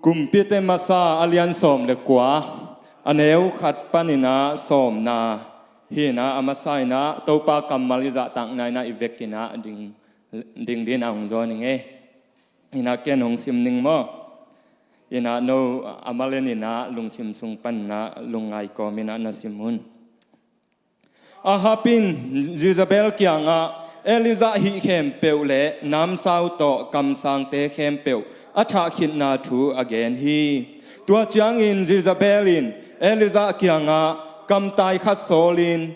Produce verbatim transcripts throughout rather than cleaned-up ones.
Kumpite masa a lian sawm le kua, a neu khat panin ah sawmna hi-in ah, a masa in ah Topa kammal i zahtakna in ah i vekin ah ding, ding dingin ah hong zawn ning ei. In ah ken hong sim ning maw? In ah no a malen in ah lungsim sung panin ah lungngai kawmin ah na sim un. Ahab in Jezebel kiangah Elijah hih khempeuh le namsau tawh kamsangte khempeuh a thah khitna thu a gen hi. Tua ciangin Jezebel in Elijah kiangah kamtai khat sawlin,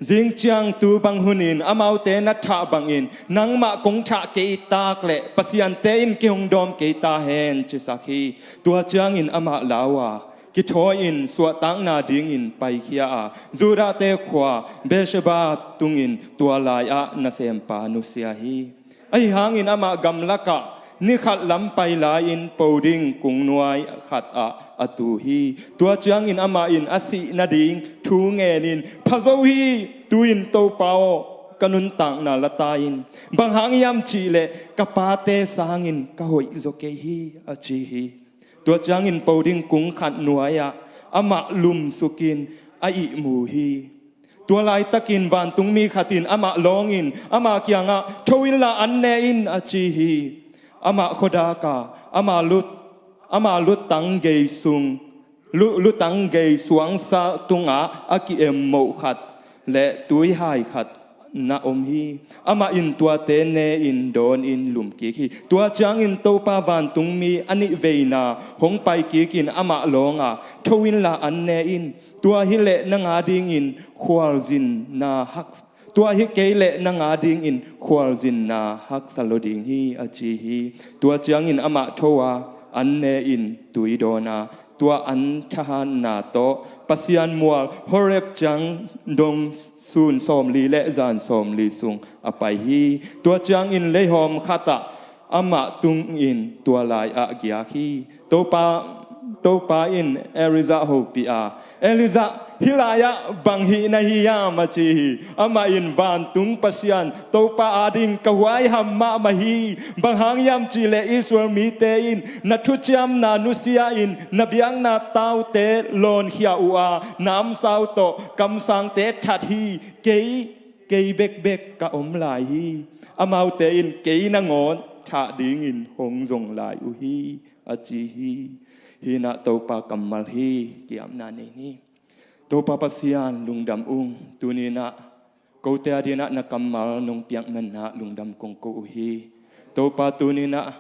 "Zing ciang tu bang hunin amaute na thah bangin nangmah kong thah kei tak leh pasiante in kei hong dawm kei ta hen," cisak hi. Tua ciangin amah lau a, kithawi-in suahtakna dingin paikhia a, Judahte khua Beersheba tungin tua lai-ah nasempa nusia hi. Ahi hangin amah gamlakah ni khat lam pai lai-in po ding kungnuai khatah a tu hi. Tua ciangin amah in a sih nading thu ngenin, "Pha zo hi, tu-in Topa aw, ka nuntakna la ta in. Bang hang hiam cihleh ka pate sangin ka hoih zaw kei hi," a ci hi. Tua ciangin po ding kung khat nuai-ah amah lumsukin a ihmu hi. Tua laitakin vantungmi khat in amah lawngin ama kiangah, "Tho inla an ne in," a ci hi. Amah khuadak a, ama lut, ama lutang gei sung, lu-, lutang gei suangsa tungah a ki-emmoh khat le tuihai khat na om hi. Amah in tuate ne-in dawnin lumkik hi. Tua ciangin Topa vantungmi a nihveina hong paikikin amah lawng a, "Tho inla an ne in. Tua hileh nang adingin khualzinna hak, tua hi kei leh nang adingin khualzinna haksa lo ding hi," a ci hi. Tua ciangin amah tho a, an ne-in tui dawn a, tua an thahatna tawh Pasian mual Horeb ciang dong sun sawmli le zan sawmli sung a pai hi. Tua ciangin leihawm khatah amah tungin tua lai-ah giak hi. Topa, Topa in Elijah hopih a, "Elijah, hih lai-ah bang hih na hi hiam?" a ci hi. Amah in, "Vantung Pasian Topa ading ka huaiham mahmah hi. Bang hang hiam cihleh Israel mite in na thuciamna nusia-in na biakna taute lawnkhia uh a, namsau tawh kamsangte that hi. Kei, kei bekbek ka om lai hi. Amaute in kei nangawn thah dingin hong zong lai uh hi," a ci hi. Hih in ah Topa kammal hi. Ki-apna nei ni. Topa Pasian, lungdam ung. Tuni-in ah kote adingin ah na kammal nong piak manin ah lungdam kong ko uh hi. Topa, tuni-in ah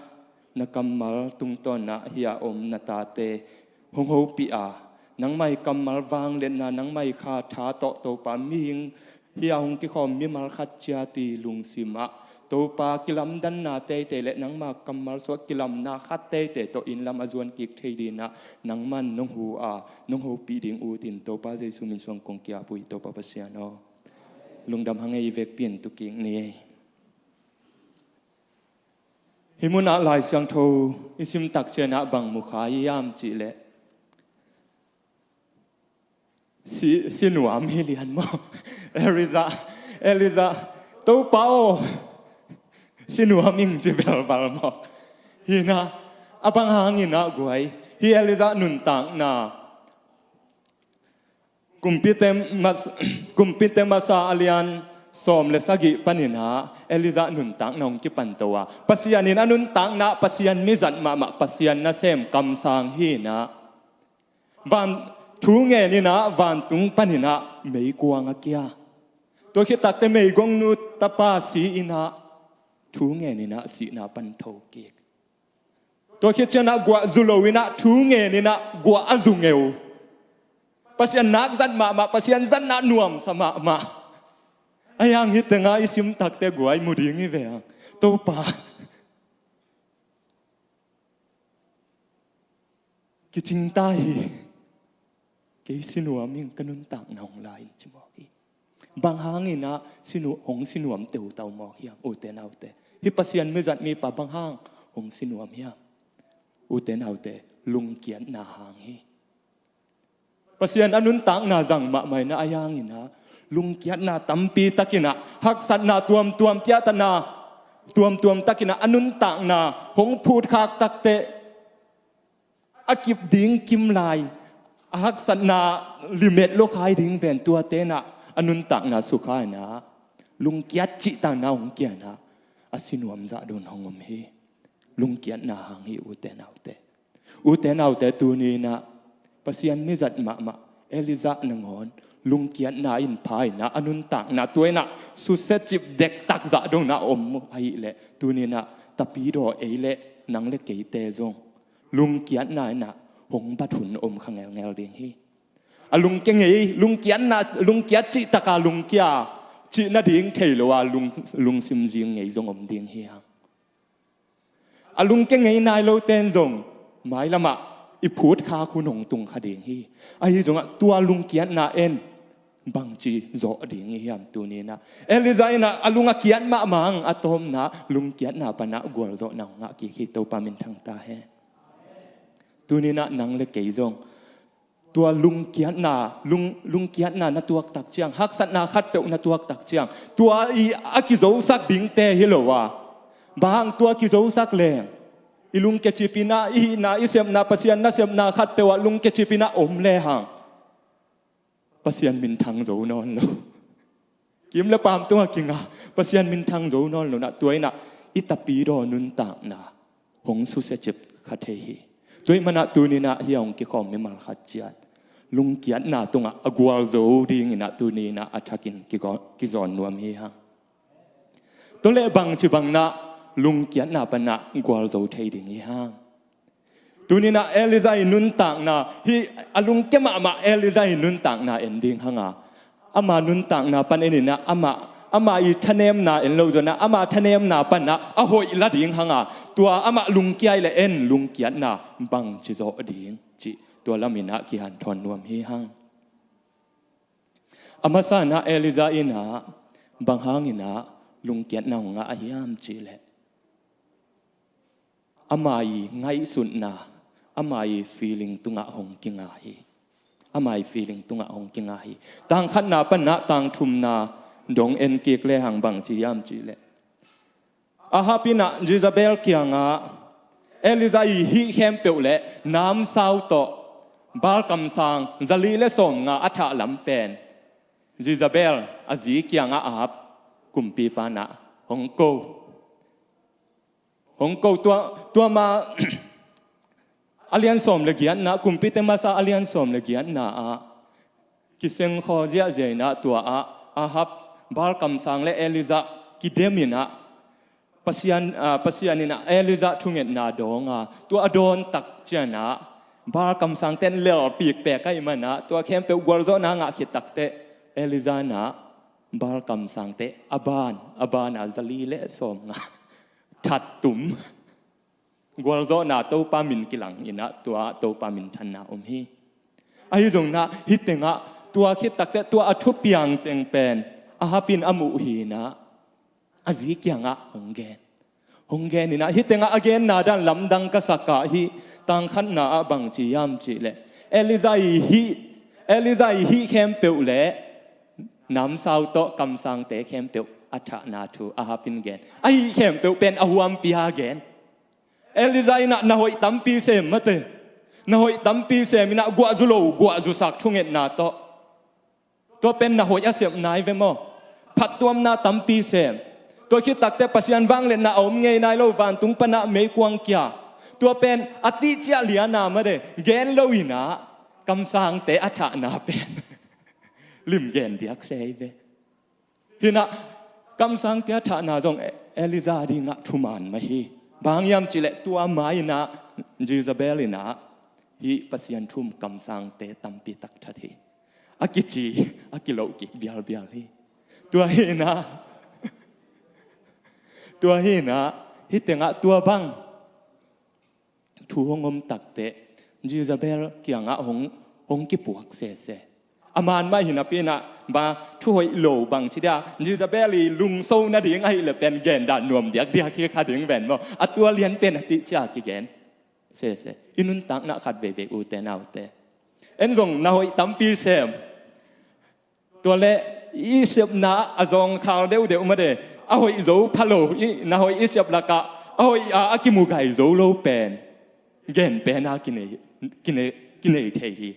na kammal tungtawn ah hih a om na tate hong hopih a, nangmah ii kammal vangliatna, nangmah ii kha tha tawh, Topa, mihing hih a hong kikhawm mimal khat ciat ii lungsim ah, Topa, kilamdanna teitei le nangmah kammal sungah kilamna khat teitei tawh inn lam a zuan kik thei dingin ah nangman nong huh a, nong hopih ding ut in Topa Jesuh min suang kong ki-ap uh hi, Topa Pasian aw. Lungdam hang ei. I vekpi-in tu kik ni ei. Hih munah Lai Siangtho i sim tak ciangin ah bang mu kha hiam cihleh, si, si nuam hi lian maw? Elijah, Elijah, "Topa aw, si nuam ing," ci velval maw? Hih in ah, a bang hangin ah guai, hih Elijah nuntakna, Kumpite mas-, Kumpite Masa a lian sawm le sagih panin ah Elijah nuntakna hong kipanto a, Pasian in a nuntakna ah Pasian mizat mahmah, Pasian nasem kamsang hi-in ah, van, thu ngenin ah vantung panin ah meikuang a kia. Tua khit takteh meigongnu tapa si-in ah thu ngenin ah sihna pan tho kik. Tua khit ciangin ah guah zu loin ah thu ngenin ah guah a zu ngeu. Pasian nak zat mahmah, Pasian zatna nuamsa mahmah. Ahi hang hih tengah i sim takteh guai mu ding hi ve hang. Topa, kicing ta hi. Kei si nuam ing, ka nuntakna hong la in, ci mawk hi. Bang hangin ah si nu-, hong si nuam teutau mawk hiam, ute naute? Hih Pasian mizat mipa bang hang hong si nuam hiam? Ute naute, lungkiatna hang hi. Pasian a nuntakna zang mahmah in ah, ahi hangin ah lungkiatna tampi takin ah, haksatna tuamtuam, piahtana tuamtuam takin ah a nuntakna hong phutkhak takteh, a kip ding kim lai, a haksatna limet lo khai ding pen tuate in ah a nuntakna sukha in ah, lungkiat cihtakna hong kia in ah, a si nuam zah dong hong om hi. Lungkiatna hang hi, ute naute. Ute naute, tuni in ah Pasian mizat mahmah Elijah nangawn lungkiatna in pha in ah, a nuntakna tua in ah susia cip dektak zah dong in ah om ahih leh, tuni in ah tapidaw ei le nang le keite zong lungkiatna in ah hong bat hun om kha ngelngel ding hi. A lungkia ngei, lungkiatna, lungkiat cihtak a lungkia cih nading thei lo a lung, lungsim zing ngei zong om ding hi hang. A lungkia ngei nai lote in zong mailam ah i phutkhak hun hong tung kha ding hi. Ahi zongin ah tua lungkiatna in bangci zawh ding i hiam, tuni in ah? Elijah in ah a lung a kiat mahmah hang, a tawpna lungkiatna pan ah gualzawhna hong ngah kik hi. Topa minthang ta hen. Tuni in ah nang le kei zong tua lungkiatna, lung, lungkiatna na tuak tak ciang, haksatna khatpeuh na tuak tak ciang, tua i a kizosak dingte hi lo a, bang hang tua kizosak leng, i lungkia cip in ah, i hihna, i sepna, Pasian nasepna khatpeuh ah lungkia cip in ah om le hang, Pasian minthang zo nawn lo. Kim le paam tungah kinga, Pasian minthang zo nawn lo in ah, tua in ah i tapidaw nuntakna hong susia cip kha thei hi. Tua ahih man ah tuni in ah hih a hong kikhawm mimal khat ciat lungkiatna tungah a gualzo ding in ah tuni in ah a thakin kigo-, kizawn nuam hi hang. Tua leh bangci bang in ah lungkiatna pan ah gualzo thei ding hi hang? Tuni in ah Elijah i nuntakna, hih a lungkia mahmah Elijah i nuntakna en ding hang a, ama nuntakna pan en in ah, ama, ama i thanemna en lo zong in ah, ama thanemna pan ah a hoih la ding hang a, tua amah lungkia i leh en, lungkiatna bangci zawh ding cih tua lam in ah kihanthawn nuam hi hang. A masa in ah Elijah in ah bang hang in ah lungkiatna hong ngah a hiam cih leh, ama i ngaihsutna, ama i feeling tungah hong kinga hi. Ama i feeling tungah hong kinga hi. Tang khatna pan ah tang thumna dong en kik le hang, bangci hiam cih leh, Ahab in ah Jezebel kiangah Elijah i hih khempeuh le namsau tawh Baal kamsang zali le sawmnga a thah lam pen Jezebel a zi kiangah Ahab kumpipa in ah hong ko. Hong ko, tua, tua ma a lian sawm le giatna, Kumpite Masa a lian sawm le giatna ah kisengkhaw ziahziah in ah, tua ah Ahab, Baal kamsang le Elijah kidem in ah, Pasian, ah, Pasian in ah Elijah thungetna dawng a, tua a dawn tak ciang ah Baal kamsangte in lelpik pek ahih man ah, tua khempeuh gualzawhna ngah khit takteh Elijah in ah Baal kamsangte a ban, a ban a zali le sawmnga thattum. Gualzawhna, Topa min kilang in ah, tua Topa minthanna om hi. Ahi zongin ah hih tengah tua khit takteh tua a thupiang teng pen Ahab in a muh hi in ah, a zi kiangah hong gen. Hong gen in ah, hih tengah a genna dan lamdang ka sak a, hih tang khatna ah bangci hiam cih leh, Elijah i hih, Elijah i hih khempeuh le namsau tawh kamsangte khempeuh a thahna thu Ahab in gen. A hih khempeuh pen a huampi a gen. Elijah in ah na hoih tampi sem mate. Na hoih tampi sem in ah guahzu lo, guahzusak thungetna tawh. Tua pen na hoih a sep nai ve maw? Phattuamna tampi sem. Tua khit takteh Pasian vangliatna a om ngei nai lo, vantung pan ah meikuang kia. Tua pen a tihciah lian a mate, gen lo in ah kamsangte a thahna pen limgen diak se hi ve. Hi in ah, kamsangte a thahna zong E-, Elijah dingah thuman mah hi. Bang hiam cih leh tua ma in ah Jezebel in ah hih Pasian thu um kamsangte tampi tak that hi. A kici, a kiloh kik bialbial hi. Tua hi in ah, tua hi in ah, hih tengah tua bang thu hong om takteh Jezebel kiangah hong, hong kipuak sese. A man mah hi napi in ah, ba thu hoih lo bangci dia, Jezebel i lungso nading ahih leh pen gen dan nuam diakdiak hi kha ding ven maw. A tua lian pen a tihciah kigen sese. I nuntakna khat veivei, ute naute. En zong na hoih tampi sem. Tua leh i sepna a zawngkhal deuhdeuh mate, a hoih zo pha lo, i, na hoih i sep lakah a hoih a, a kimu gai zo lo pen gen pena kinei, kinei, kinei thei hi.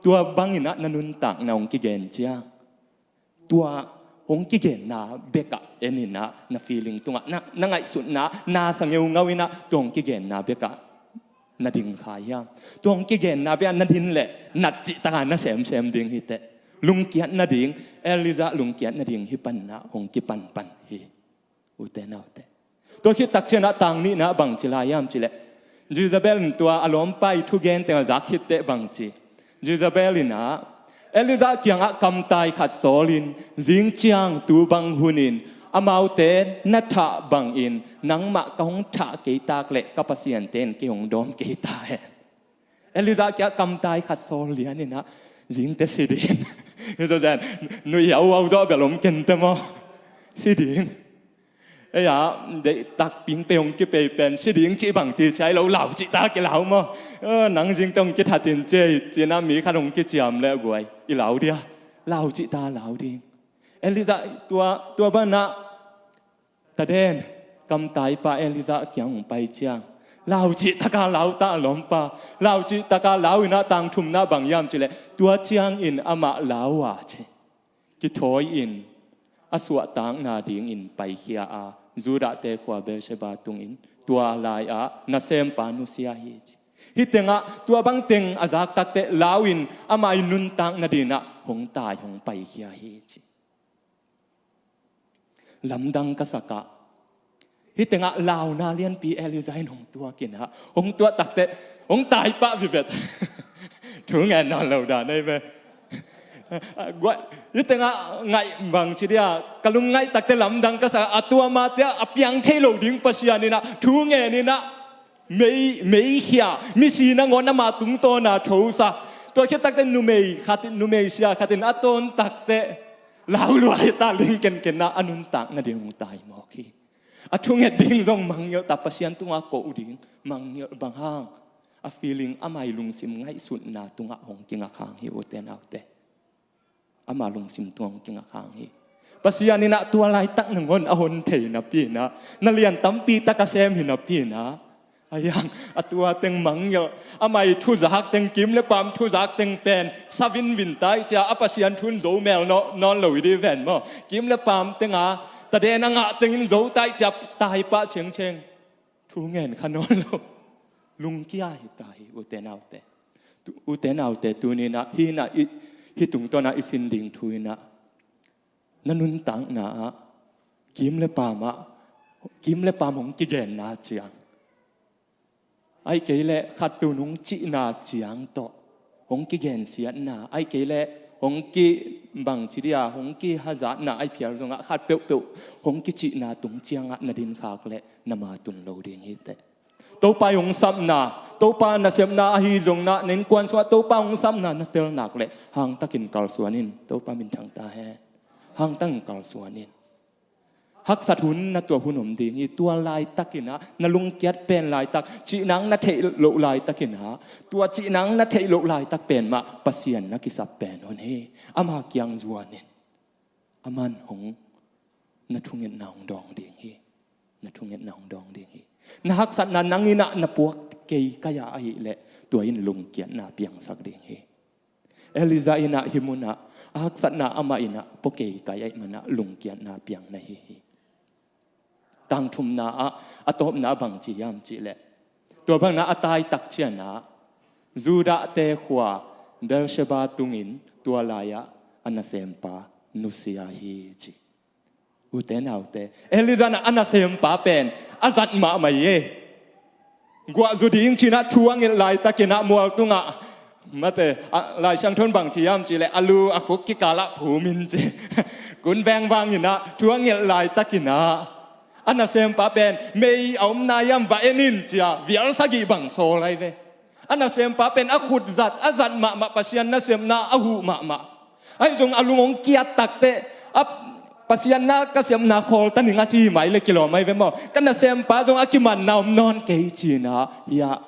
Tua bangin ah na nuntakna hong kigen ciang, tua hong kigenna bekah en in ah na feeling tungah, na, na ngaihsutna, na sa ngeungau in ah tua hong kigenna bekah na ding kha hiam? Tua hong kigenna bekah na din leh nat cihtakah na semsem ding hi teh. Lungkiat nading, Elijah lungkiat nading hi pan ah hong kipanpan hi. Ute naute, tua khit tak ciangin ah tang nihna ah bang ci lai hiam cih leh, Jezebel in tua a lawmpa ii thugen teng a zak khit teh bang ci. Jezebel in ah Elijah kiangah kamtai khat sawlin, zing ciang tu bang hunin amaute na thah bangin nangmah ka hong thah kei tak leh ka pasiante in kei hong dawm kei ta hen. Elijah kiangah kamtai khat sawl lianin ah, zingteh si ding. Hi zaw zen, nuih hiauhau zawh bel om kei teh maw. Si ding. Ei-a, deihtak pingpei hong kipei pen si ding cih bang ti ciai lo, lau cihta kilau maw. Eh, nang zingteh hong kithat in ci ei, ci-in ah mi khat hong kiciam leh guai, i lau dia. Lau cihta lau ding. Elijah tua, tua banah taden, kamtaipa Elijah kiang hong pai ciang, lau cihtakah lau ta a lawmpa. Lau cihtakah lau in ah tang thumna bang hiam cih leh, tua ciangin amah lau a ci, kithawi-in a suahtakna dingin paikhia a, Judahte khua Beersheba tungin tua lai-ah nasempa nusia hi ci. Hih tengah tua bang teng a zak tak teh lau in ama ii nuntak nading ah hong tai, hong paikhia hi ci. Lamdang ka sak ah, hih tengah launa lianpi Elijah in hong tuak in ah, hong tuah tak teh hong tai pah vivet. Thu ngen nawn lo dan ei ve. Guai, hih tengah ngaih bang ci dia, ka lungngaih tak teh lamdang ka sak ah, a tua ma teh a piang thei lo ding Pasian in ah thu ngen in ah, mei, meikhia, misi nangawn ama tungtawna thosa. Tua khit tak teh numei khat in, numei sia khat in a tawn tak teh lau lua hi ta, ling kenken ah a nuntak nading hong tai mawk hi. A thunget ding zong mangngilh ta, Pasian tungah koh ding mangngilh. Bang hang? A feeling, ama ii lungsim ngaihsutna tungah hong kingak hang hi, ute naute. Ama lungsim tungah hong kingak hang hi. Pasian in ah tua laitak nangawn a hon thei napi in ah, na lian tampi tak a sem hi napi in ah, a hiang, a tua teng mangngilh. Ama ii thuzak teng, kim le paam thuzak teng pen sa vinvin tai cia, a Pasian thu in zo mel nawn, nawn lo i dih ven maw. Kim le paam teng a taden a ngah teng in zo tai cia, tai pah cengceng. Thu ngen kha nawn lo. Lungkia hi ta hi, ute naute. Tu, ute naute, tuni in ah, hih in ah i, hih tungtawn ah i sin ding thu in ah, na nuntakna ah kim le paam ah, kim le paam hong kigenna ciang, ahih kei leh khatpeuh in hong cihna ciang tawh hong kigensiatna, ahih kei leh hong ki, bang ci dia, hong kihazatna, ahih phial zongah khat peuhpeuh hong kicihna tung ciangah na dinkhak leh na ma tun lo ding hi teh. Topa ii hong sapna, Topa nasepna ahi zong in ah, na innkuan sungah Topa hong sapna na tel nak leh hangtakin kalsuan in, Topa minthang ta hen. Hangtakin kalsuan in. Haksat hun na tuah hun om ding hi. Tua laitak in ah, na lungkiat pen laitak, cihna hong na theih loh laitak in ah, tua cihna hong na theih loh laitak pen mah Pasian na kisap pen hun hi. Ama kiang zuan in. Aman hong, na thungetna hong dawng ding hi. Na thungetna hong dawng ding hi. Na haksatna nang in ah na puak keikai a ahih leh, tua in lungkiatna piangsak ding hi. Elijah in ah hih mun ah a haksatna amah in ah pua keikai ahih man ah lungkiatna piang na hi hi. Tang thumna ah, a tawpna bang ci hiam cih leh, tua bang in ah a tai tak ciang ah, Judahte khua Beersheba tungin tua lai-ah a nasempa nusia hi ci. Ute naute, Elijah in ah a nasempa pen a zat mahmah hi. Guah zu ding ci-in ah thu a nget laitakin ah mual tungah, mate, a, Lai Siangtho in bang ci hiam cih leh, a lu a khuk kikalah phum in ci. Kun vengvang in ah thu a nget laitakin ah, a nasempa pen mei a om nai hiam va en in ci-a vial sagih bang sawl ahi ve. A nasempa pen a khut zat, a zat mahmah, Pasian nasepna a huh mahmah. Ahi zong a lung hong kiat tak teh, a, Pasian na ka sepna khawl ta ning a ci mai leh kilawm ahi ve maw. Ka nasempa zong a kimanna om nawn kei ci-in ah, hiah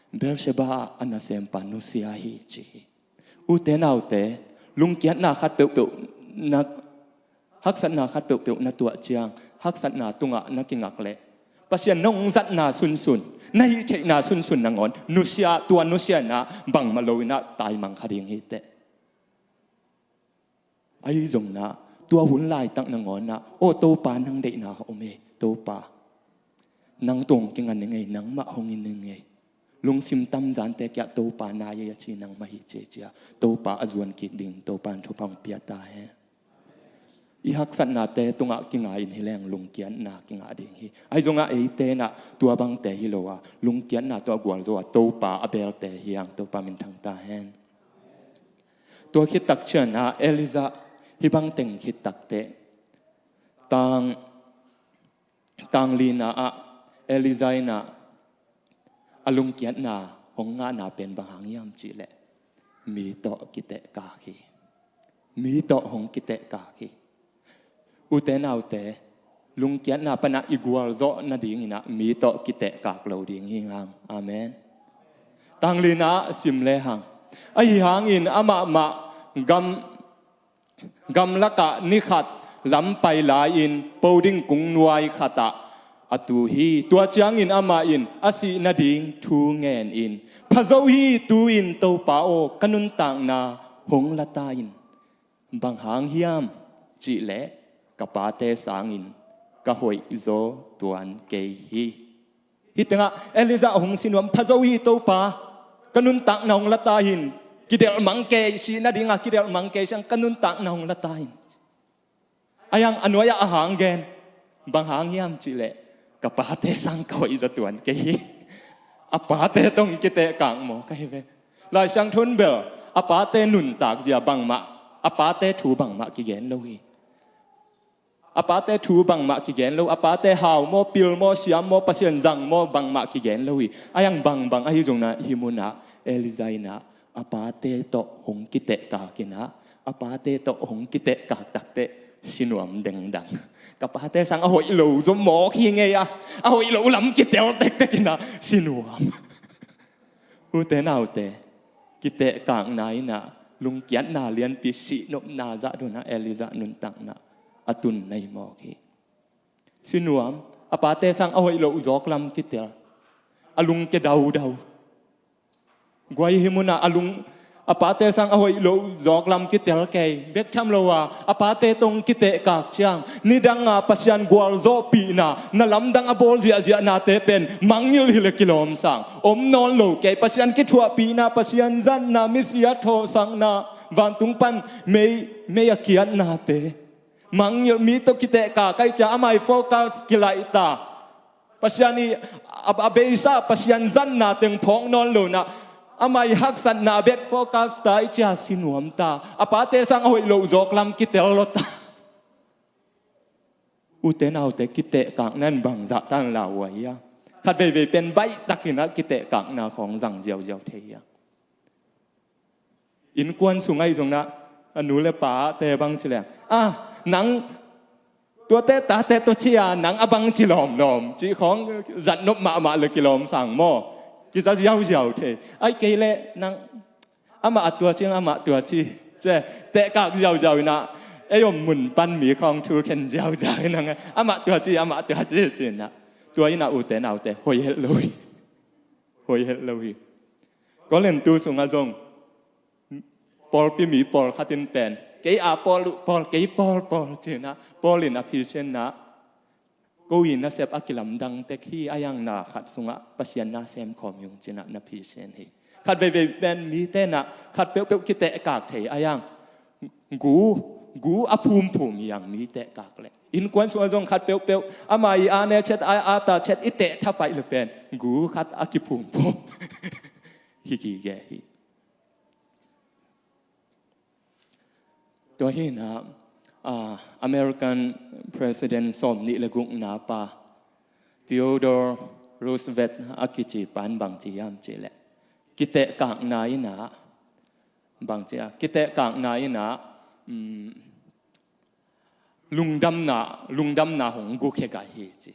Beersheba ah a nasempa nusia hi ci hi. Ute naute, lungkiatna khat peuhpeuh na, haksatna khat peuhpeuh na tuah ciang, haksatna tungah na kingak leh, Pasian na hong zatna sunsun, na hih theihna sunsun nangawn nusia, tua nusia inah bangmah lo inah taimang kha ding hi teh. Ahi zong inah tua hun laitak nangawn inah, aw Topa, nang deihna om e, Topa, nang tawh hong kinga ning ei, nangmah hong ing ning ei. Lungsim tamzante kiang Topa nai ei a ci nangmah hi ci e, ci a Topa a zuan kik ding Topa in thupha hong pia ta hen. I haksatnate tungah kinga in hi leng lungkiatna kinga ding hi. Ahi zongah eite inah tua bangte hi lo a, lungkiatna tawh a gualzo a Topa a belte hi hang, Topa minthang ta hen. Tua khit tak ciangin ah Elijah hih bang teng khit tak teh, tang, tang lina ah Elijah inah a lungkiatna hong ngahna pen bang hang hiam cih leh, mi tawh kitehkak hi. Mi tawh hong kitehkak hi. Ute naute, lungkiatna panah i gualzawh nadingin ah mi tawh kitehkak lo ding hi hang. Amen. Tang lina ah sim lehang, ahi hangin amah mah gam, gamlakah ni khat lam pai lai-in po ding kung nuai khatah a tu hi. Tua ciangin amah in a sih nading thu ngenin, phazo hi, tu-in Topa aw, ka nuntakna hong la ta in. Bang hang hiam cih leh, ka pate sangin ka hoihzaw tuan kei hi. Hih tengah Elijah hong si nuam, phazo hi Topa, ka nuntakna hong la ta in. Kidelh mang kei, sih nadinga kidelh mang kei, siang ka nuntakna hong la ta in. Ahi hang a nuai-ah a hang gen, bang hang hiam cih leh, ka pate sang ka hoihzaw tuan kei hi. A pate tawh hong kitehkak mawk ahi ve. Lai Siangtho in bel a pate nuntak zia bangmah, a pate thu bangmah kigen lo hi. A pate thu bangmah kigen lo, a pate hau maw, pil maw, siam maw, Pasian zang maw, bangmah kigen lo hi. Ahi hang bangbang ahi zongin ah hih munah Elijah inah a pate tawh hong kitehkak inah, a pate tawh hong kitehkak tak teh si nuam dengdang. Ka pate sang a hoih lo zaw mawk hi ngei a, a hoih lo lam kitel tektek inah si nuam. Ute naute, kitehkakna inah lungkiatna lianpi, sihnopna zah dongah Elijah nuntakna a tun na hi mawk hi. Si nuam, a pate sang a hoih loh zawk lam kitel, a lungkia daudau. Guai, hih munah a lung, a pate sang a hoih loh zawk lam kitel kei bek tham lo a, a pate tawh hong kitehkak ciang, nidanga Pasian gualzawhpihna, na lamdang a bawl ziahziahnate pen mangngilh hi leh kilawm sang om nawn lo kei. Pasian kithuahpihna, Pasian zatna, misia thawhsakna, vantung pan mei, mei a kiatnate, mangngilh, mi tawh kitehkak ahih ciang amah i focus kilaih ta. Pasian i a, a beisa Pasian zatna teng phawk nawn lo inah, amah i haksatna bek focus ta ahih ciang si nuam ta. A pate sang a hoih loh zawk lam kitel lo ta. Ute naute, kitehkakna in bangzah tan lauhuai hia? Khat veivei pen baihtakin ah kitehkakna khawng zang ziauziau thei hia? Innkuan sung ahi zongin ah a nu le pate bang ci leng, ah, nang tuate tate tawh ci a, nang a bang ci lawmlawm, cih khawng zatnop mahmah leh kilawm sang maw? Kiza ziauziau thei. Ahih kei leh nang amah a tua ci, amah tua ci, ci tehkak ziauziau inah, ei om mun pan mi khawng thu khen ziauziau inah, amah tua ci, amah tua ci, ci inah, tua inah ute naute, hoih het lo hi. Hoih het lo hi. Korintu sungah zong pawlpi mi pawlkhat in pen, kei a pawl uh, pawl, kei pawl, pawl, ci inah, Paul in a phisinna, ko in a sep a kilamdang tek hi, ahi hang na khat sungah Pasian na sem khawm ung, ci inah na phisin hi. Khat veivei pen mite inah khat peuhpeuh kitehkak thei, ahi hang gu, gu a phumphum hi hang mi tehkak leh. Innkuan sungah zong khat peuhpeuh amah i a ne chet, a, a ta chet i teh thapaih leh pen gu khat a kiphumphum hi gige hi. Tua hi inah, ah, American President sawmnih le gukna pa Theodore Roosevelt a kici pan bang ci hiam cih leh, kitehkakna inah, bang ci a, kitehkakna inah, um, lungdamna, lungdamna hong gukkhia gai hi ci.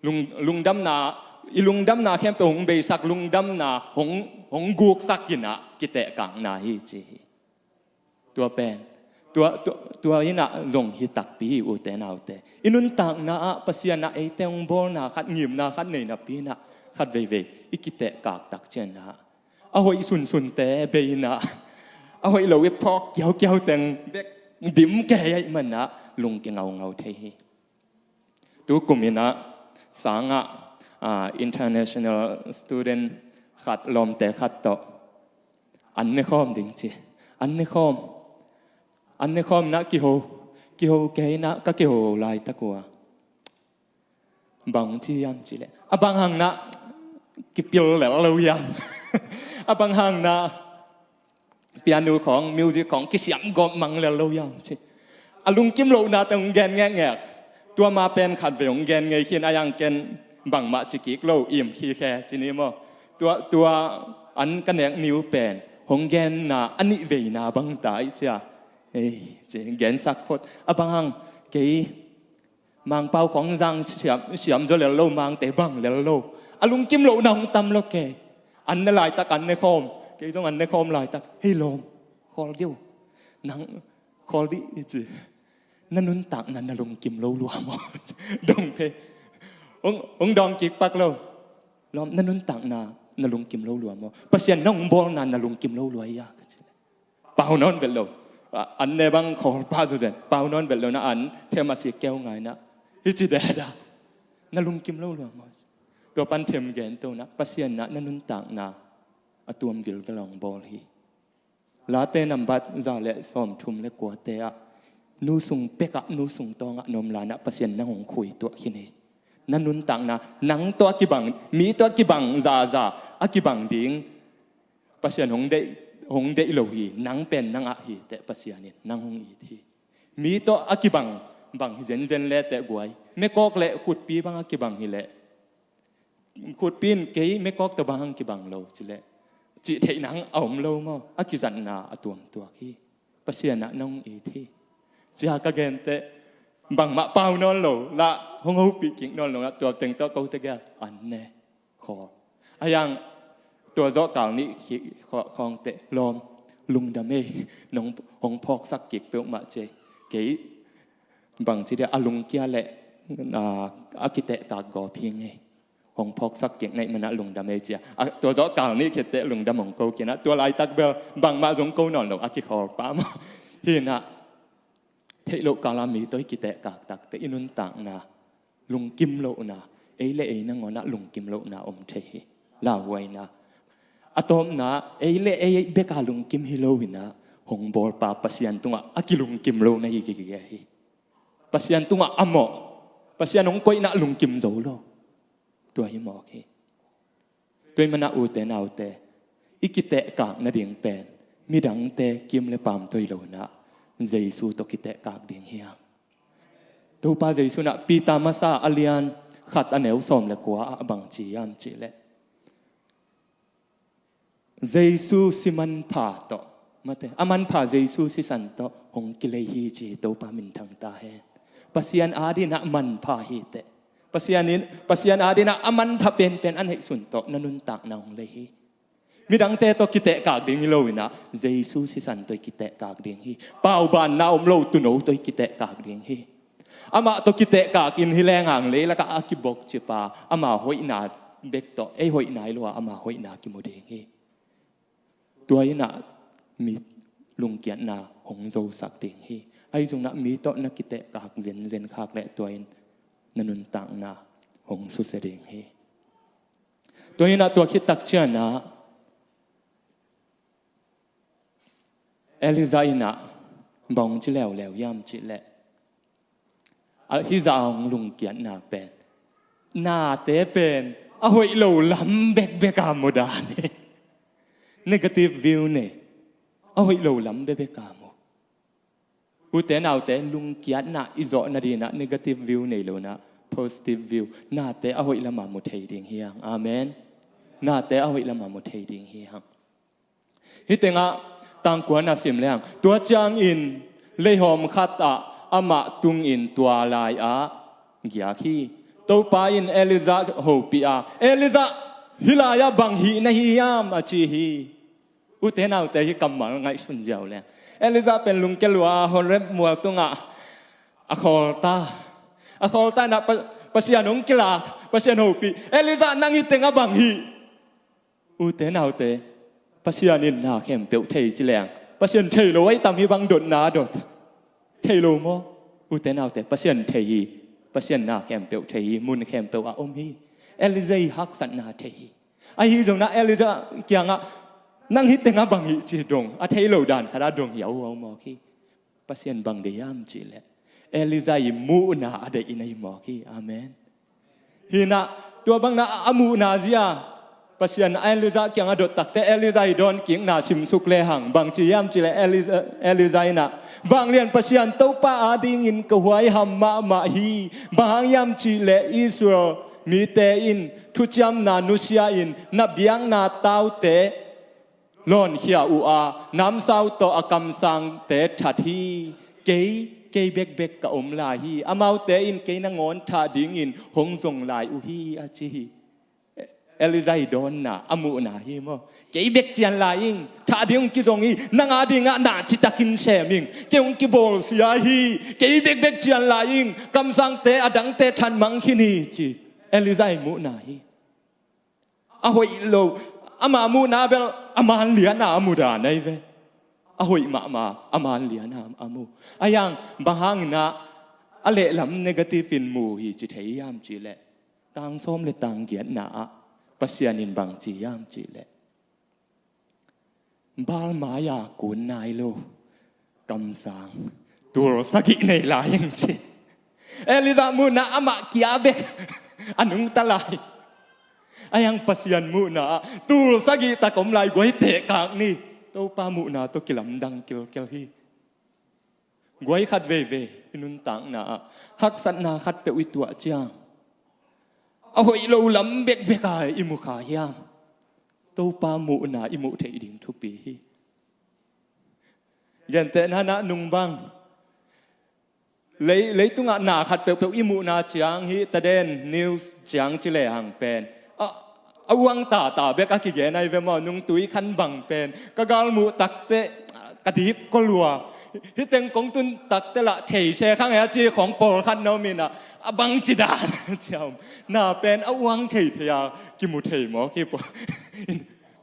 Lung, lungdamna, i lungdamna khempeuh hong beisak, lungdamna hong, hong guksak inah kitehkakna hi ci hi. Tua pen Tua, tua, tua in ah zong hi takpi hi, ute naute. I nuntakna ah Pasian ah eite hong bawlna khat, ngimna khat nei napi in ah khat veivei i kitehkak tak ciangin ah a hoih sunsunte bei in ah a hoih lo i phawk kiaukiau teng bek dim kei ahih manin ah lungkia ngaungau thei hi. Tu kum in ah sang ah, ah, international student khat, lawmte khat tawh an ne khawm ding ci. An ne khawm. An ne khawm in ah kiho, kiho kei in ah ka kiho laitak uh ah bang ci hiam cih leh, a bang hang in ah kipil lel lo hiam? A bang hang in ah piano khawng, music khawng kisiam gawp mang lel lo hiam ci. A lungkim lohna teng hong gen ngekngek. Tua ma pen khat vei hong gen ngei khin a, yang ken bangmah ci kik lo, im khikhe ci ni maw. Tua, tua an ka nek ni uh pen hong genna a nih veina bang ta hi cia. Ei, ci, gensak phot. A bang hang, kei Mangpau khawng zang siam, siam zaw lel lo, Mangte bang lel lo. A lungkim lohna hong tam lo kei. An ne laitak an ne khawm. Kei zong an ne khawm laitak, "Hei lawm, khawl dih uh. Nang khawl dih," i ci. "Na nuntakna na lungkim lo lua maw?" Dong phei. Hong, hong dawng kik pak lo. "Lawm, na nuntakna na lungkim lo lua maw? Pasian na hong bawlna na lungkim lo lua hia?" ka ci. Pau nawn vet lo. A, an ne bang khawl pah zawzen. Pau nawn vet lo in ah an them a si keu ngai in ah, hi ci deda. "Na lungkim lo lua maw?" Tua pan them gen to in ah, Pasian in ah na nuntakna a tuam vilvel hong bawl hi. Late nambat za le sawmthum le kuate ah, nu sung pek ah, nu sung tawng ah na om lai in ah Pasian nang hong khui tuah khin hi. Na nuntakna, nang tawh a kibang, mi tawh a kibang zaza a kibang ding Pasian hong deih, hong deih lo hi. Nang pen nang ah hi teh, Pasian in nang hong it hi. Mi tawh a kibang bang hi zenzen le teh guai, mekawk le khutpi bang a kibang hi leh, khutpi in kei mekawk tawh bang hang kibang lo ci leh, cih theih nang a om lo maw? A kizatna a tuam tuak hi. Pasian ah nang hong it hi. Cia ka gen teh, bangmah pau nawn lo, lah hong hopih kik nawn lo, lah tua teng tawh kote gel an ne khawl. A yang tua zawh kal nih khawng teh, "Lawm, lungdam ei, nong hong phawksak kik peuhmah ci ei. Kei bang ci dia a lungkia le, a, a kitehkak gawp hi ngei. Hong phawksak kik na hih manin ah lungdam ei," cia. A, tua zawh kal nih khit teh lungdam hong ko kik in ah, tua laitak bel bangmah zong ko nawn lo, a kikhawl pah maw. Hi in ah, theih loh kal ah mi tawh i kitehkak tak teh i nuntakna lungkim lohna, ei le ei nangawn ah lungkim lohna om thei hi. Lauhuaina. A tawpna, ei le ei bek a lungkim hi lo in ah, hong bawlpa Pasian tungah a kilungkim lo na hi gige hi. Pasian tungah a mawh, Pasian hong koihna lungkim zo lo. Tua hi mawk hi. Tua ahih manin ah ute naute, i kitehkak nading pen midangte kim le paam tawh hi lo in ah, Jesu tawh kitehkak ding hi hang. Topa Jesu in ah Peter masa a lian khat a neu sawm le kua ah bang ci hiam cih leh, Jesu si manpha tawh, mate, a manpha Jesu sisan tawh hong kilei hi ci hi. Topa minthang ta hen. Pasian adingin ah manpha hi teh, Pasian in, Pasian adingin ah a manpha penpen a neih sun tawh na nuntakna hong lei hi. Midangte tawh kitehkak ding hi lo in ah, Jesu sisan tawh i kitehkak ding hi. Paubanna om lo tuuno tawh i kitehkak ding hi. Amah tawh kitehkak in hi leng hang, leilak ah a kibokcip a, ama hoihna bek tawh, ei hoihna hi lo a, ama hoihna kimu ding hi. Tua in ah mi lungkiatna hong zosak ding hi. Ahi zongin ah mi tawh na kitehkak zenzen khak leh, tua in na nuntakna hong susia ding hi. Tua in ah tua khit tak ciangin ah Elijah in ah bang ci leuleu hiam cih leh, a hih zah a hong lungkiatna pen, nate pen a hoih lo lam bekbek a mu dan hi. Negative view nei, a hoih lo lam bekbek a mu. Ute naute, lungkiatna i zawh nadingin ah negative view nei lo in ah, positive view, nate a hoih lam a mu thei ding hi hang. Amen. Nate a hoih lam a mu thei ding hi hang. Hih tengah tang kua na sim leng, tua ciangin leihawm khat ah amah tungin tua lai-ah giak hi. Topa in Elijah hopih a, "Elijah, hih lai-ah bang hih na hi hiam?" a ci hi. Ute naute, hih kammal ngaihsun ziau leng, Elijah pen lungke lua Horeb mual tungah a khawlta. A khawlta inah Pa-, Pasian hong kilak, Pasian hopih. Elijah, nang hi teng a bang hi. Ute naute, Pasian in na khempeuh thei ci leng, Pasian thei lo ahi tam hi bang dotna a dot. Thei lo maw? Ute naute, Pasian thei hi. Pasian na khempeuh thei hi, mun khempeuh a om hi. Elijah i haksatna thei hi. Ahi zongin Elijah kiangah, nang hi teng a bang hi ci dong, a thei lo dan khat a dong hiauhiau mawk hi. Pasian bang deih hiam cihleh, Elijah i muhna a deih in ahi mawk hi. Amen. Hinah, tua bangin a muhna zia Pasian Elijah kiangah dot takte, Elijah i dawnkikna simsuk lehang bang ci hiam cihleh, Elijah, Elijah inah, vanglian Pasian Topa adingin ka huaiham mahmah hi. Bang hang hiam cihleh Israel mite in thuciamna nusia in na biakna taute lawnkhia uh a, namsau tawh a kamsangte that hi. Kei, kei bekbek ka om lai hi. Amaute in kei nangawn thah dingin hong zong lai uh hi, a ci hi. Elijah i dawnna, a muhna hi maw? Kei bek cian lai ing, thah ding hong kizong hi. Nang adingah na citakin sem ing. Kei hong kibawlsia hi. Kei bekbek cian lai ing, kamsangte adangte that mang khin hi, ci. Elijah i muhna hi. A hoih lo, ama muhna bel a man liana a mudan ahi ve. A hoih mahmah, a man liana a mu. Ahi hang bang hangin a lehlam negative in mu hi ci thei hiam cihleh, tang sawm le tang giatna ah Pasian in bang ci hiam cihleh, Baal mai-a kun nai lo kamsang tul sagih nei lai ing, ci. Elijah muhna amah kia bek a nungta lai. Ahi hang Pasian muhna ah tul sagih tak om lai, guai tehkak ni. Topa muhna tawh kilamdang kilkel hi. Guai khat veivei i nuntakna ah haksatna khatpeuh i tuah ciang, a hoih lo lam bekbek a i mu kha hiam? Topa muhna i muh theih ding thupi hi. Gentehna-in nung bang lei, leitungah na khat peuhpeuh i muhna ciang, hih taden news ciang ci lehang pen a, a uang tata bek a kigen ahi ve maw. Nungtui khan bang pen ka galmuh takteh ka dip kua lua. Hih teng kong tun takteh lah thei se khang e, a ci khong pawlkhat na om inah, a bangci dan ciang na pen a uang theithei a kimu thei maw, ki pawl,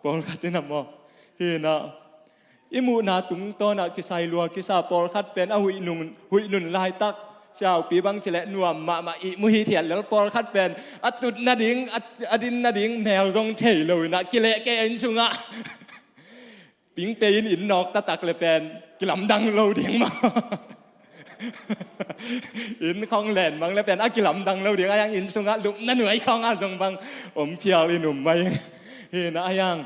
pawlkhat inah maw. Hinah i muhna tungtawnah kisai lua kisa. Pawlkhat pen a huih nun, huih nun laitak, siaupi bang cileh nuam mahmah, ihmu hithiat lel. Pawlkhat pen a tut nading, a, a din nading mel zong thei lo inah kileh kei a inn sungah. Pingpei in inn nawk taktak le pen kilamdang lo ding maw. Inn khong len mang le pen a kilamdang lo ding, ahi hang inn sungah lupna nuai khongah zong bang om phial in um mai. Hinah ahi hang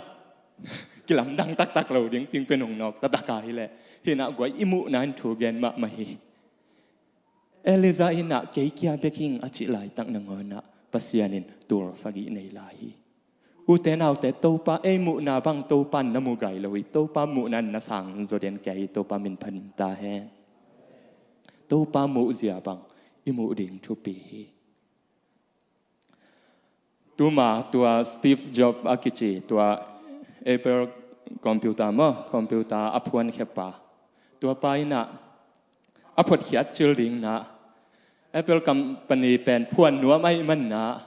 kilamdang taktak lo ding, pingpei in hong nawk taktak a hileh. Hinah guai i muhna in thu gen mahmah hi. Elijah inah kei kia bek hing a cih laitak nangawnah Pasian in tul sagih nei lai hi. Ute naute, Topa ei muhna bang Topa in na mu gai lo hi. Topa muhna in na sang zaw den kia hi. Topa min phat ta hen. Topa muhzia bang i muh ding thupi hi. Tuma tua Steve Jobs a kici, tua Apple computer maw, computer a phuankhia pa, tua pa inah a phuatkhiat cil ding inah, Apple company pen phuan nuam ahih man inah,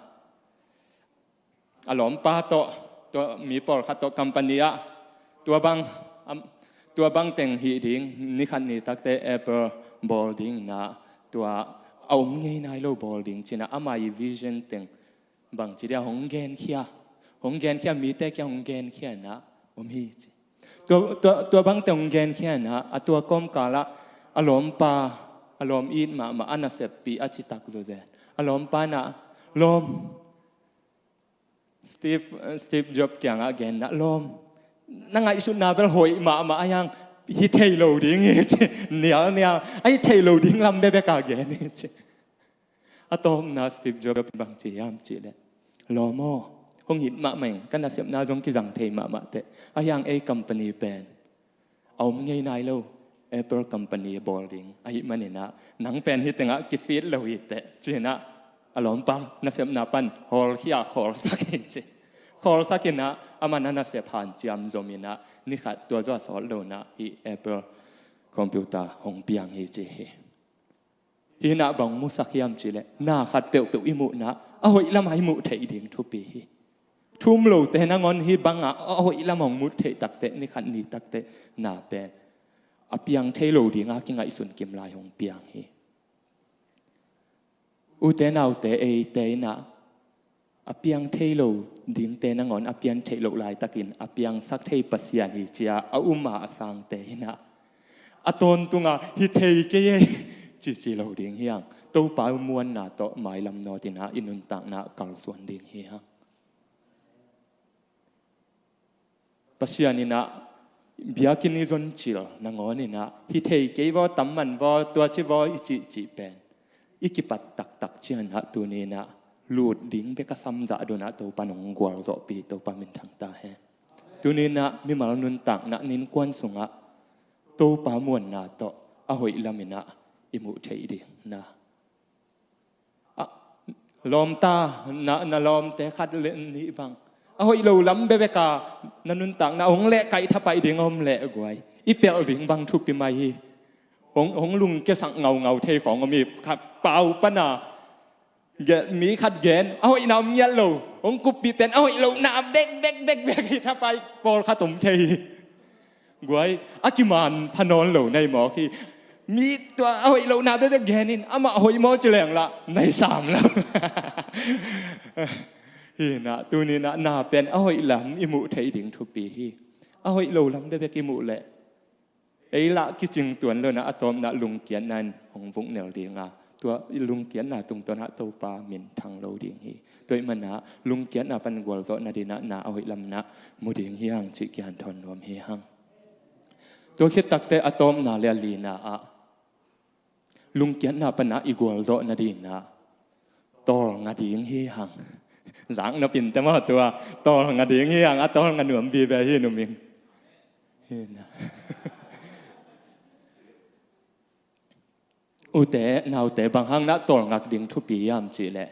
a lawmpa tawh, tua mi pawlkhat tawh company ah tua bang, am, tua bang teng hih ding, ni khat ni takteh Apple bawl ding inah, tua a om ngei nai lo bawl ding ci inah, ama i vision teng bangci dia hong genkhia, hong genkhia, mite kia hong genkhia inah om hi, ci. Tua, tua, tua bangte hong genkhia inah, a tua kawmkalah a lawmpa, a lawm it mahmah, a naseppi a citak zawzen. A lawmpa inah, lawm, Steve, Steve Jobs kiangah gen inah, lawm, na ngaihsutna bel hoih mahmah, ahi hang hi thei lo ding hi, ci. Nialnial a hi thei lo ding lam bekbek a gen hi, ci. A tawpna Steve Jobs bangci hiam cihleh, lawm aw, hong it mahmah ing, ka nasepna zong kizang thei mahmah teh. Ahi hang ei company pen a om ngei nai lo Apple company bawl ding ahih man inah, nang pen hih tengah kifit lo hi teh, ci inah a lawmpa nasepna pan hawlkhia, khawlsak hi, ci. Khawlsak inah aman a nasep hanciam zom inah, ni khat tua zaw a sawt lo inah hih Apple computer hong piang hi ci hi. Hi nah bang musak hiam cih leh, na khat peuhpeuh i muhna a hoih lamah i muh theih ding thupi hi. Thu um lote nangawn hi bangah a hoih lamah hong muh theih takteh, ni khat ni takteh na pen a piang thei lo dinga kingaihsun kim lai hong piang hi. Ute naute, eite in ah a piang thei lo dingte nangawn a piang theih loh laitakin a piangsak thei Pasian hi ci-a a um a, a sangte in ah a tawntunga hi thei kei ei cici lo ding hi hang. Topa muanna tawh mailam nawt in ah i nuntakna kalsuan ding hi hang. Pasian in ah biakinn i zoncil nangawn in ah hi thei kei vaw, tam man vaw, tua ci vaw i cihcih pen i kipat taktak ciangin ah tuni in ah lut ding bek a samzah dun ah Topa nong gualzawhpih, Topa minthang ta hen. Tuni in ah mimal nuntakna innkuan sungah Topa muanna tawh a hoih lam in ah i muh theih ding na. Ah, lawmta, na, na lawmte khat le nih bang a hoih lo lam bebek a na nuntakna hong lehkaih thapaih ding a om leh guai, i pelh ding bang thupi mai hi. Hong, hong lungkiasak ngaungau thei khawng om hi. Kha pau pana gen, mi khat gen a hoihna om ngiat lo, hong kuppih pen a hoih lohna bekbek bekbek hi thapaih pawlkhat om thei hi. Guai, a kiman pha nawn lo nai mawk hi. Mi tua a hoih lohna bekbek gen in, amah hoih maw ci leng lah nai sam lo. Hi nah, tuni nah, na pen a hoih lam i muh theih ding thupi hi. A hoih lo lam bekbek i muh leh ei lah kicing tuan lo nah, a tawpna lungkiatna in hong vuknel ding a, tua lungkiatna tungtawn ah Topa minthang lo ding hi. Tua ahih man ah lungkiatna pan gualzawh nading ah na a hoih lam nah mu ding hi hang cih kihanthawn nuam hi hang. Tua khit takteh a tawpna le a lina ah lungkiatna pan ah i gualzawh nading ah tawlnga ding hi hang. Zak na pinte maw tua, tawlnga ding hi hang, a tawlnga nuam vive hi numing. Hi nah. Ute naute, bang hang nah tawlngak ding thupi hiam cih leh,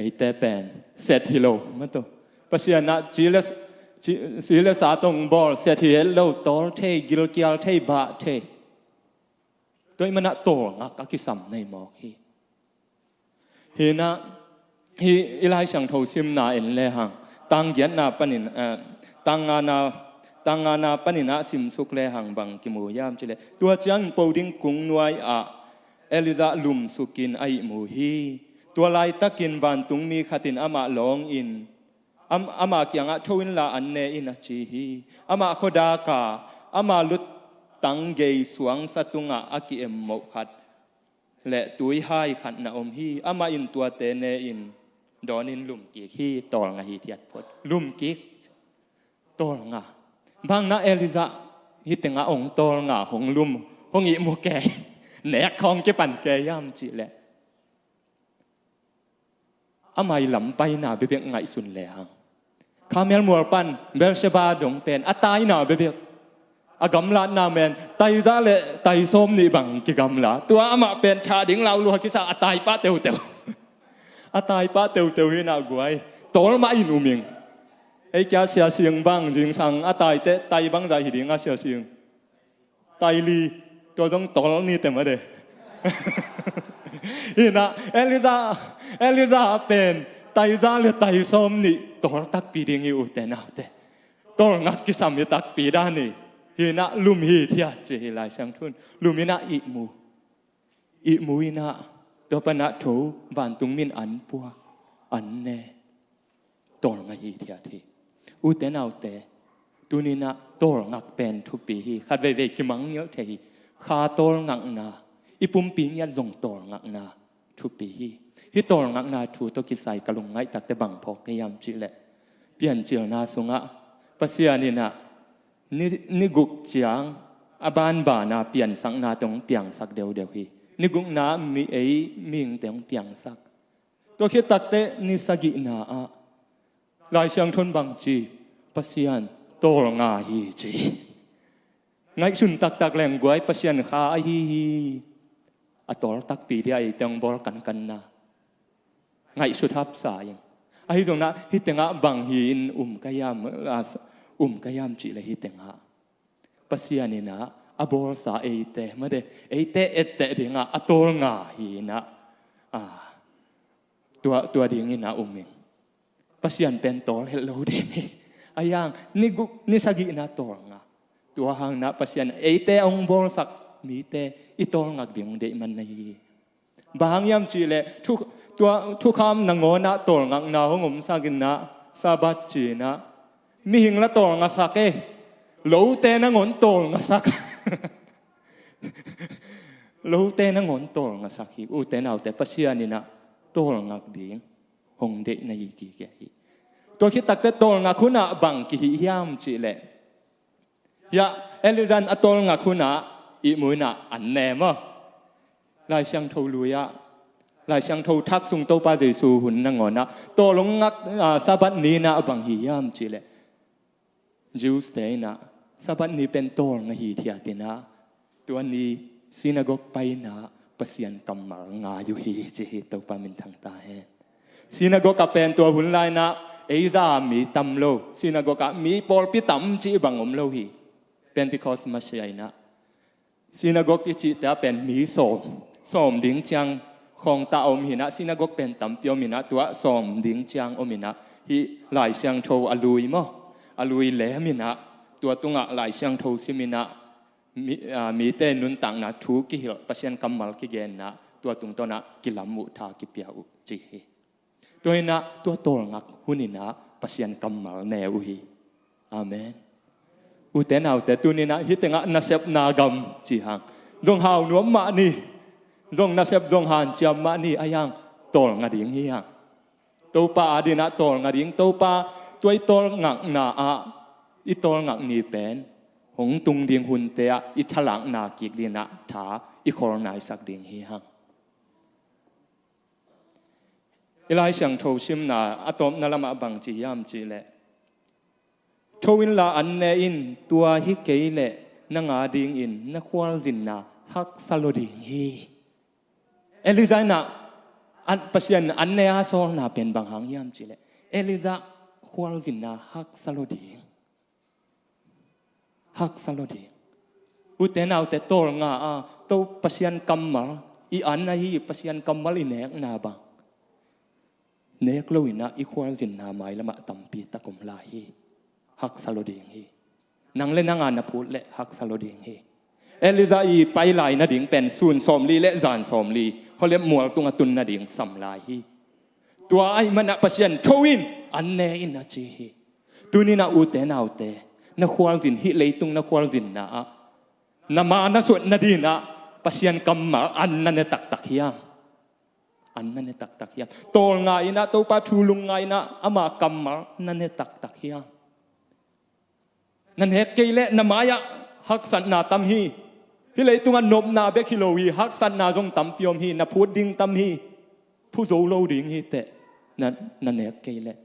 eite pen set hi lo maw tua. Pasian ah ci le, ci, ci le sa tawh hong bawl, set hi het lo, tawl thei, gilkial thei, bah thei. Tua ahih man ah tawlngak a kisam nai mawk hi. Hi nah, hi i Lai Siangtho simna en le hang, tang giatna panin, eh, tang ngana, tang ngana panin ah simsuk le hang bang kimu hiam cih leh, tua ciangin po ding kung nuai ah Elijah lumsukin a ihmu hi. Tua laitakin vantungmi khat in amah lawngin, am, ama kiangah, "Tho inla an ne in," a ci hi. Amah khuadak a, ama luttang gei suangsa tungah a ki-emmoh khat le tuihai khat na om hi. Amah in tuate ne in dawnin lumkik hi. Tawlnga hithiat phot. Lumkik. Tawlnga. Bang nah Elijah hih tengah hong tawlnga, hong lum, hong ihmu kei, nek khawng kipan kei hiam cih leh, a mailam paina bekbek ngaihsun le hang, Karmel mual pan Beersheba dong pen a taina bekbek, a gamlatna men taiza le taisawm nih bang kigamla. Tua amah pen thah ding laulua kisa, a taipah teuteu. A taipah teuteu hi nah guai, tawl mah in um ing. Ei kia siasing bang zingsang a taite tai bangzah hi ding a siasing? Tai li, tua zong tawl ni te mah de. Hi nah, Elijah, Elijah pen taiza le taisawm nih tawl takpi ding hi, ute naute. Tawlngak kisam hi takpi dan hi. Hi nah, lum hithiat ci hi Lai Siangtho in. Lum in ah ihmu. Ihmu in ah, tua pan ah tho, vantungmi in an puak, an ne. Tawlnga hithiat hi. Ute naute, tuni nah tawlngak pen thupi hi. Khat veivei kimangngilh thei hi. Kha tawlngakna, i pumpi ngiat zong tawlngakna thupi hi. Hih tawlngakna thu tawh kisai ka lungngaih takteh bang phawk ka hiam cih leh, Piancilna sungah Pasian in ah ni, ni guk ciang a banbana piansakna tawh hong piangsak deudeu hi. Ni gukna mi, ei mihingte hong piangsak. Tua khit takteh ni sagihna ah Lai Siangtho in bang ci? Pasian tawlnga hi ci. Ngaihsun taktak leng guai, Pasian kha ahi hi. A tawl takpi dia eite hong bawl kankanna. Ngaihsut hapsa ing. Ahi zongin ah hih tengah bang hi-in um ka hiam, ah, um ka hiam cih leh hih tengah Pasian in ah a bawlsa eite, mate, eite etteh dingah a tawlnga hi inah, ah, tua, tua dingin a um ing. Pasian pen tawl het lo ding hi. A yang ni guk ni sagihna tawlnga. Tua hangna Pasian eite a hong bawlsak mite i tawlngak ding hong deih man na hi. Bang hang hiam cihleh thu, tua thukham nangawnah tawlngakna hong omsak inah, Sabbath cinah mihing la tawlngasak e. Lote nangawn tawlngasak. Lote nangawn tawlngasak hi. Ute naute, Pasian inah tawlngak ding hong deih na hi kikei hi. Tua khit takteh tawlngak hunah bang kihih hiam cihleh, hiah Elijah in a tawlngak hunah ihmu inah an ne maw? Lai Siangtho lui-ah, Lai Siangtho thak sung Topa Jesu hun nangawnah tawlngak, ah, Sabbath ni inah a bang hi hiam cihleh, Jews te inah Sabbath ni pen tawlnga hi thiat inah, tua ni synagogue pai inah Pasian kammal ngai uh hi, ci hi. Topa minthang ta hen. Synagogue ah pen tua hun lai inah ei za mi tam lo, synagogue ah mi pawlpi tam cih bang om lo hi. Pentecost masiah inah synagogue i cihte ah pen mi sawm, sawm ding ciang khawngta a om hi inah, synagogue pen tampi om inah, tua sawm ding ciang om inah, hih Lai Siangtho a lui maw, a lui lem inah, tua tungah Lai Siangtho sim inah, mi, ah, mite nuntakna thu kihilh, Pasian kammal kigen inah, tua tungtawnah kilam uh, tha kipia uh, ci hi. Tua inah tua tawlngak hun inah Pasian kammal ne uh hi. Amen. Ute naute, tuni inah hih tengah nasepna gam ci hang, zong hau nuam mah ni, zong nasep zong hanciam mah ni, a yang tawlnga ding hi hang. Topa adinah tawlnga ding, Topa tua i tawlngakna ah, i tawlngak ni pen hong tung ding hunte ah i thalakna kik dinah tha i kholnaisak ding hi hang. I Lai Siangtho simna a tawpna lamah bang ci hiam cihleh, tho inla an ne in, tua hi kei leh nang adingin na khualzinna haksa lo ding hi. Elijah inah an, Pasian an ne a sawlna pen bang hang hiam cihleh, Elijah khualzinna haksa lo ding. Haksa lo ding. Ute naute, tawlnga a, to Pasian kammal i an ahi, Pasian kammal i nekna bang nek lo inah i khualzinna mailamah tampi tak om lai hi. Haksa lo ding hi. Nang le nang a na phut leh haksa lo ding hi. Elijah i pai lai nading pen sun sawmli le zan sawmli Horeb mual tungah tun nading sam lai hi. Tua ahih manah Pasian tho in, an ne in a ci hi. Tuni inah ute naute, na khualzin, hih leitung na khualzinna ah na ma na suat nadinah Pasian kammal an na ne taktak hiam? An na ne taktak hiam? Tawlnga inah, Topa thu lungngai inah ama kammal na ne taktak hiam? Na nek kei leh na mai-ah haksatna tam hi. Hih leitungah nopna bek hi lo hi, haksatna zong tampi om hi, na phut ding tam hi, phu zo lo ding hi teh, na, na nek kei leh.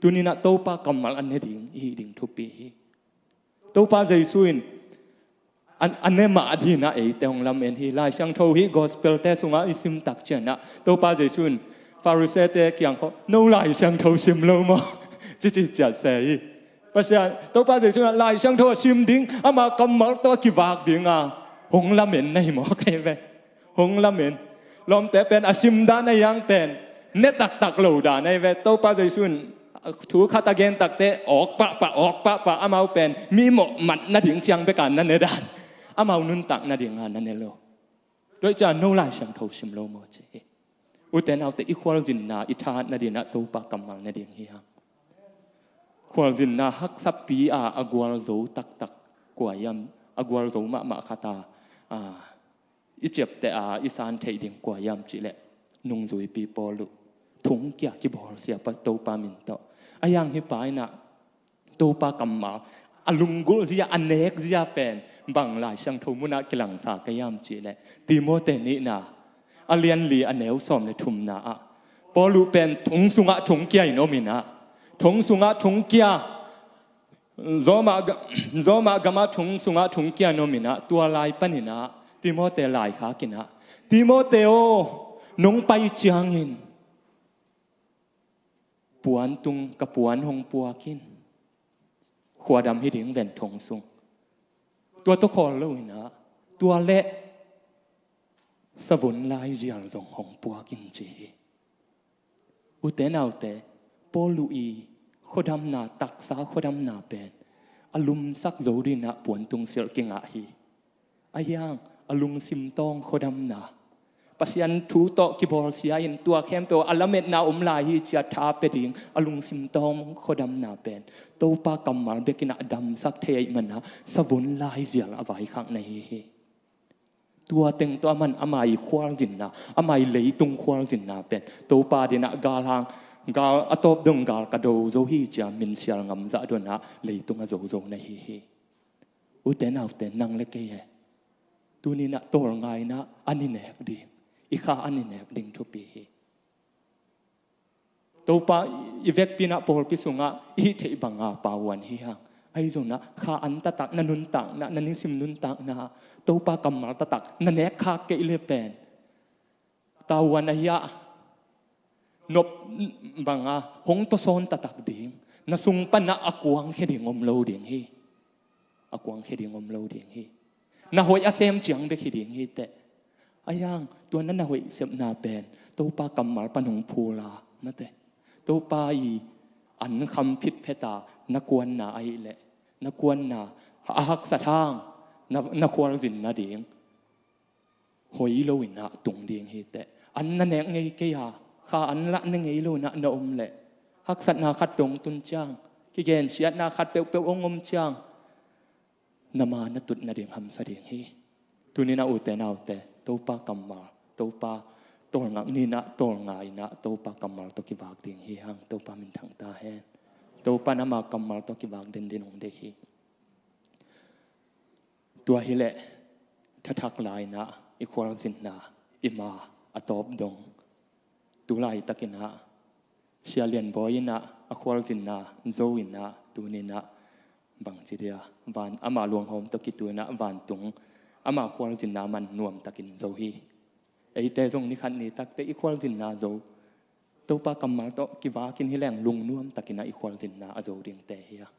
Tuni inah Topa kammal an ne ding i hih ding thupi hi. Topa Jesu in an, an ne mah dinah eite hong lamen hi. Lai Siangtho hih gospel-te sungah i sim tak ciangah Topa Jesu in Pharisee-te kiang khawng, no Lai Siangtho sim lo maw? Cici ciat se hi. Pasian, Topa Jesu in Lai Siangtho a sim ding, ama kammal tawh a kivak dinga hong lamen na hi maw, kei ve? Hong lamen. Lawmte pen a sim dan a hiang pen ne taktak lo dan ahi ve. Topa Jesu in thu khat a gen takteh awk pahpah, awk pahpah, amau pen mi mawh mat nading ciang beka na ne dan, amau nuntak nadinga na ne lo. Tua hi ciang no Lai Siangtho sim lo maw ci hi. Ute naute, i khualzinna i thahat nadinah Topa kammal ne ding hi hang. Khualzinna haksapi a a gualzo taktak kua hiam, a gualzo mahmah khat a, a, i ciapteh a i san theih ding kua hiam cihleh, nungzuipi Paul uh thongkia kibawlsia pa Topa min tawh. A hiang hih pa inah Topa kammal a lunggulh zia, a nek zia pen bang Lai Siangtho munah kilangsa ka hiam cihleh, Timote nihna a lianli a neu sawm le thumna ah Paul uh pen thong sungah thongkia in om inah, thong sungah thongkia, Roma ga-, Roma gamah thong sungah thongkia in om inah, tua lai paninah Timote laikhak inah, Timote aw, nong pai ciangin puan tung, ka puan hong puak in. Khuadam hi ding ven thong sung. Tua tawh khawl lo inah, tua leh savun laizial zong hong puak in ci hi. Ute naute, Paul uh i khuadamna, taksa khuadamna pen a lumsak zo dinah puantung silh kingah hi. Ahi hang a lungsim tawng khuadamna, Pasian thu tawh kibawlsia in tua khempeuh a lametna om lai hi ci-a tha pia ding a lungsim tawng khuadamna pen Topa kammal bekin a damsak thei ahih manah savun laizial a vaikhak na hi hi. Tua teng tawh a man ama i khualzinna, ama i leitung khualzinna pen Topa dinah galhang, gal a tawp dong gal ka do zo hi ci-a minsial ngamzah donah leitung a zo zo na hi hi. Ute naute, nang le kei e, tuninah tawlngaina an i nek ding, i kha an i nek ding thupi hi. Topa i vekpi inah pawlpi sungah i hih theih banga pauan hi hang. Ahi zonah kha an taktak na nuntakna, na nisim nuntakna, Topa kammal taktak na nek khak kei le pen tauan ahi ah nop banga hong tawsawn taktak ding, na sung panah a kuangkhia ding om lo ding hi. A kuangkhia ding om lo ding hi. Na hoih a sem ciang bek hi ding hi teh. Ahi hang tua na na hoih sepna pen Topa kammal pan hong phula, mate, Topa i an kham phitpheta na kuanna ahih leh na kuanna a haksat hang na, na khualzin nading hoi lo inah tung ding hi teh. An na nek ngei kei a, kha an lah na ngei lo inah na om leh haksatna khat dong tun ciang, kigensiatna khat peuhpeuh hong om ciang na ma na tut nading hamsa ding hi. Tuninah ute naute, Topa kammal, Topa tawlngak ninah tawlngainah Topa kammal tawh kivak ding hi hang. Topa minthang ta hen. Topa in ama kammal tawh kivak denden hong deih hi. Tua hileh thathak lai inah i khualzinna, i ma a tawp dong, tu laitakinah Sia Lian Bawi inah a khualzinna zo inah tuninah bangci dia, van, ama luanghawm tawh kitu inah vantung ama khualzinna man nuamtakin zo hi. Eite zong nikhat ni takte i khualzinna zo, Topa kammal tawh kivakin hi leng lungnuamtakinah i khualzinna a zo dingte hi a.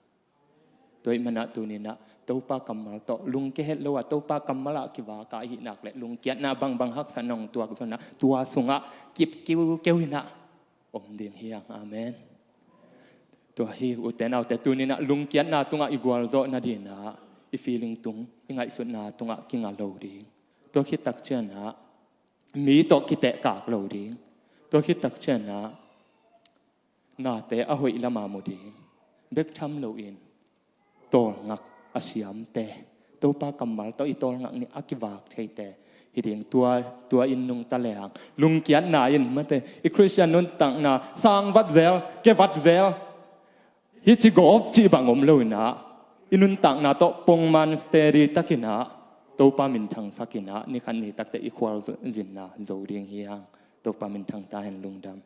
Tua ahih manah tuninah Topa kammal tawh lungkia het lo a, Topa kammal ah kivak a ahih nak leh lungkiatna bangbang haksatna hong tuak zonah tua sungah kip kiukeu inah om ding hi hang. Amen. Tua hi ute naute, tuninah lungkiatna tungah i gualzawh nadinah i feeling tung, i ngaihsutna tungah kinga lo ding. Tua khit tak cianah mi tawh kitehkak lo ding. Tua khit tak cianah nate a hoih lama mu ding bek tham loin tawlngak a siamte, Topa kammal tawh i tawlngak nih a kivak theite hi ding. Tua, tua in nungta lehang lungkiatna in, mate, i Khristian nuntakna sangvat zel, kevat zel hi ci gawp cih bang om lo inah i nuntakna tawh pongman steady takinah Topa minthangsak inah nikhat ni takte i khualzinna zo ding hi hang. Topa minthang ta hen. Lungdam.